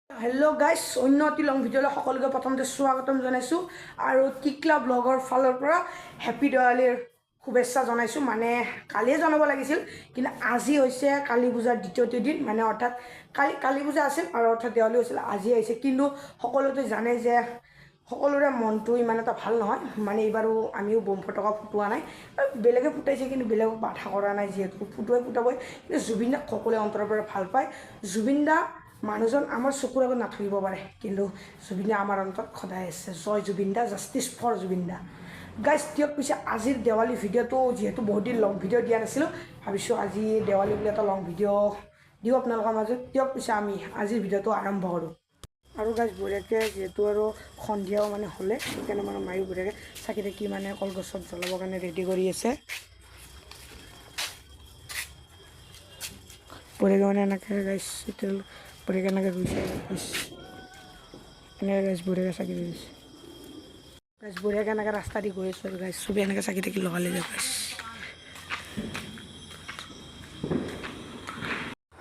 Hello' গাইছ, অন্য এটি লং ভিডিঅ'লৈ সকলোকে প্ৰথমতে স্বাগতম জনাইছোঁ আৰু টিকলা ব্লগৰ ফালৰ পৰা হেপী দেৱালীৰ শুভেচ্ছা জনাইছোঁ। মানে কালিয়ে জনাব লাগিছিল, কিন্তু আজি হৈছে কালী পূজাৰ দ্বিতীয়টো দিন, মানে অৰ্থাৎ কালি কালী পূজা আছিল আৰু অৰ্থাৎ দেৱালী হৈছিল, আজি আহিছে। কিন্তু সকলোতে জানে যে সকলোৰে মনটো ইমান এটা ভাল নহয়, মানে এইবাৰো আমিও বোম ফটকা ফুটোৱা নাই, বেলেগে ফুটাইছে কিন্তু বেলেগক বাধা কৰা নাই, যিহেতু ফুটোৱাই ফুটাবই। কিন্তু জুবিন দাক সকলোৱে অন্তৰৰ পৰা ভাল পায়। জুবিন দা মানুহজন আমাৰ চকুৰ আগত নাথাকিব পাৰে, কিন্তু জুবিন দা আমাৰ অন্তৰত সদায় আছে। জয় জুবিন দা, জাষ্টিছ ফৰ জুবিন দা। গাইজ দিয়ক পিছে আজিৰ দেৱালী ভিডিঅ'টো, যিহেতু বহুত দিন লং ভিডিঅ' দিয়া নাছিলোঁ, ভাবিছোঁ আজি দেৱালী বুলি এটা লং ভিডিঅ' দিওঁ আপোনালোকৰ মাজত। দিয়ক পিছে আমি আজিৰ ভিডিঅ'টো আৰম্ভ কৰোঁ। আৰু গাইজ বঢ়িয়াকৈ যিহেতু আৰু সন্ধিয়াও মানে হ'লে, সেইকাৰণে মানে মায়ো বঢ়িয়াকৈ চাকি তাকি মানে কলগছত জ্বলাবৰ কাৰণে ৰেডি কৰি আছে। বঢ়িয়াকৈ মানে এনেকৈ গাইজ এতিয়া বঢ়িয়াকৈ এনেকৈ গৈছে, এনেকৈ গাইজ বঢ়িয়াকৈ চাকি দি দিছে। গাইজ বঢ়িয়াকৈ এনেকৈ ৰাস্তা দি গৈ আছোঁ আৰু গাইজ চবেই এনেকৈ চাকি তাকি লগালে যায় গাইজ।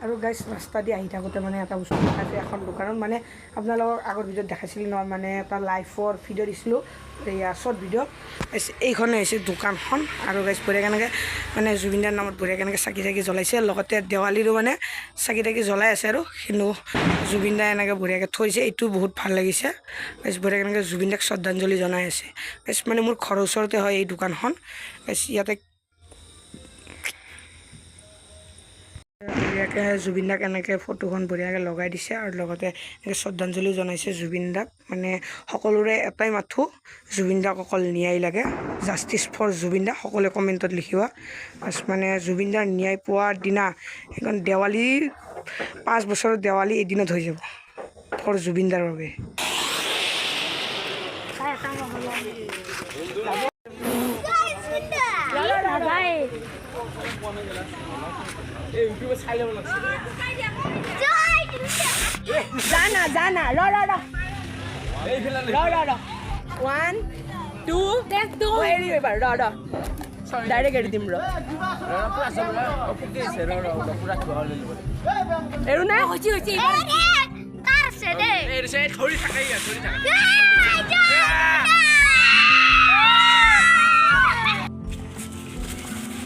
আৰু গাইজ ৰাস্তা দি আহি থাকোঁতে মানে এটা বস্তু দেখাইছোঁ এখন দোকানত, মানে আপোনালোকক আগৰ ভিডিঅ'ত দেখাইছিলোঁ নহয়, মানে এটা লাইফৰ ভিডিঅ' দিছিলোঁ, এয়া শ্বৰ্ট ভিডিঅ'। এইখনে হৈছে দোকানখন। আৰু গাইজ বঢ়িয়াকৈ এনেকৈ মানে জুবিনদাৰ নামত বঢ়িয়াকৈ এনেকৈ চাকি চাকি জ্বলাইছে, লগতে দেৱালীৰো মানে চাকি তাকি জ্বলাই আছে। আৰু কিন্তু জুবিন দাই এনেকৈ বঢ়িয়াকৈ থৈছে, এইটো বহুত ভাল লাগিছে। গাইজ বঢ়িয়াকৈ এনেকৈ জুবিন দাক শ্ৰদ্ধাঞ্জলি জনাই আছে। গাইজ মানে মোৰ ঘৰৰ ওচৰতে হয় এই দোকানখন। গাইজ ইয়াতে বঢ়িয়াকৈ জুবিন দাক এনেকৈ ফটোখন বঢ়িয়াকৈ লগাই দিছে আৰু লগতে এনেকৈ শ্ৰদ্ধাঞ্জলিও জনাইছে জুবিন দাক। মানে সকলোৰে এটাই মাথো, জুবিন দাক অকল ন্যায় লাগে, জাষ্টিছ ফৰ জুবিন দা। সকলোৱে কমেণ্টত লিখিবা। বাছ মানে জুবিন দাৰ ন্যায় পোৱাৰ দিনা সেইখন দেৱালী, 5 বছৰৰ দেৱালী এদিনত হৈ যাব ফৰ জুবিন দাৰ বাবে। জানা জানা ৰ ৰ ৰ ৰ ৰ ৰ 1 2 এৰি এবাৰ ৰ ৰ ডাইৰেক্ট এৰি দিম ৰ এৰো নাই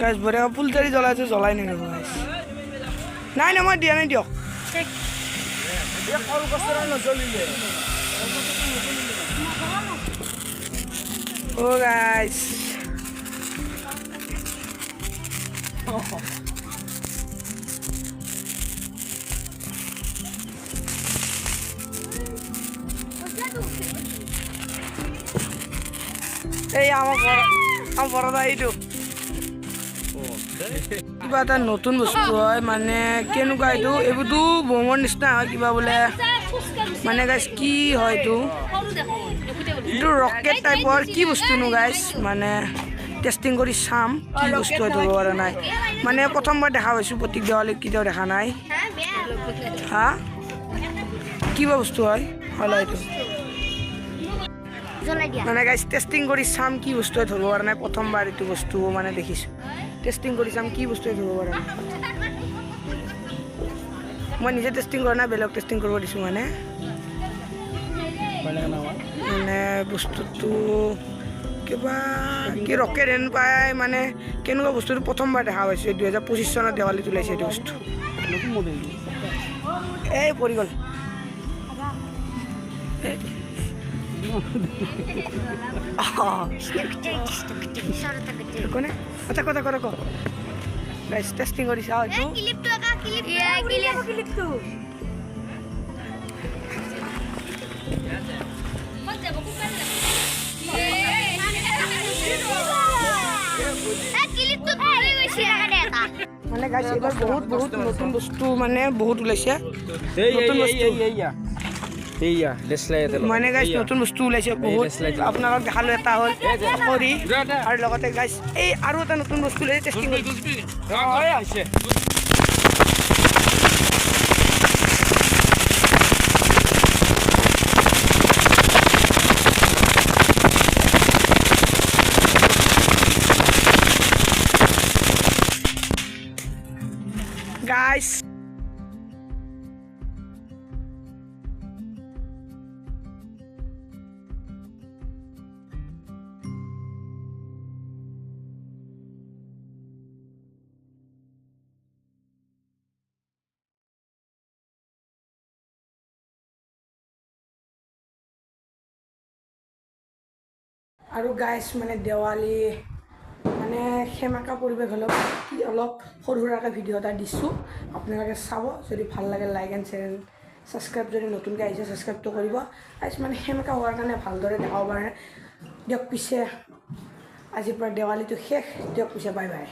গাইজ বঢ়িয়া ফুলজাৰি জ্বলাইছে, জ্বলাই নিদিব গাইজ। নাই নাই মই দিয়া নাই দিয়ক। অ' গাইজ এই আমাৰ বড় আমাৰ বৰদা এইটো কিবা এটা নতুন বস্তু হয়, মানে কেনেকুৱা এইটো, এইবোৰতো বমৰ নিচিনা হয় কিবা বোলে, মানে গাইজ কি হয় এইটো, এইটো ৰকেট টাইপৰ কি বস্তুনো গাইজ, মানে টেষ্টিং কৰি চাম কি বস্তু হয়, ধৰিব পৰা নাই। মানে প্ৰথমবাৰ দেখা পাইছোঁ, প্ৰতীক দেৱালীত কেতিয়াও দেখা নাই। হা কিবা বস্তু হয় হ'লে এইটো, মানে গাইজ টেষ্টিং কৰি চাম কি বস্তু হয়, ধৰিব পৰা নাই। প্ৰথমবাৰ এইটো বস্তু মানে দেখিছোঁ, টেষ্টিং কৰি চাম কি বস্তু হয়, ধৰিব পৰা নাই। মই নিজে টেষ্টিং কৰা নাই, বেলেগ টেষ্টিং কৰিব দিছোঁ। মানে মানে বস্তুটো কিবা কি ৰকেট হেন পায়, মানে কেনেকুৱা বস্তুটো প্ৰথমবাৰ দেখা পাইছোঁ। 2025 চনত দেৱালীত ওলাইছে এইটো বস্তু। এই পৰি গ'ল। কোনে কথা কথা ক গাইজ টেষ্টিং কৰি চাওঁ এইটো। মানে গাইজ এইবাৰ বহুত বহুত নতুন বস্তু মানে বহুত ওলাইছে, নতুন বস্তু মানে গাইজ নতুন বস্তু ওলাইছে বহুত। আপোনালোকক দেখালোঁ এটা হ'ল পকৰি, আৰু লগতে গাইজ এই আৰু এটা নতুন বস্তু ওলাইছে, টেষ্টিং কৰি। গাইজ আৰু গাইছ, মানে দেৱালী মানে সেমেকা পৰিৱেশ হ'লেও কি অলপ সৰু সুৰাকৈ ভিডিঅ' এটা দিছোঁ, আপোনালোকে চাব। যদি ভাল লাগে, লাইক এণ্ড শ্বেয়াৰ, ছাবস্ক্ৰাইব। যদি নতুনকৈ আহিছে, ছাবস্ক্ৰাইবটো কৰিব। গাইছ, মানে সেমেকা হোৱাৰ কাৰণে ভালদৰে দেখাব পৰা নাই। দিয়ক পিছে, আজিৰ পৰা দেৱালীটো শেষ। দিয়ক পিছে, বাই বাই।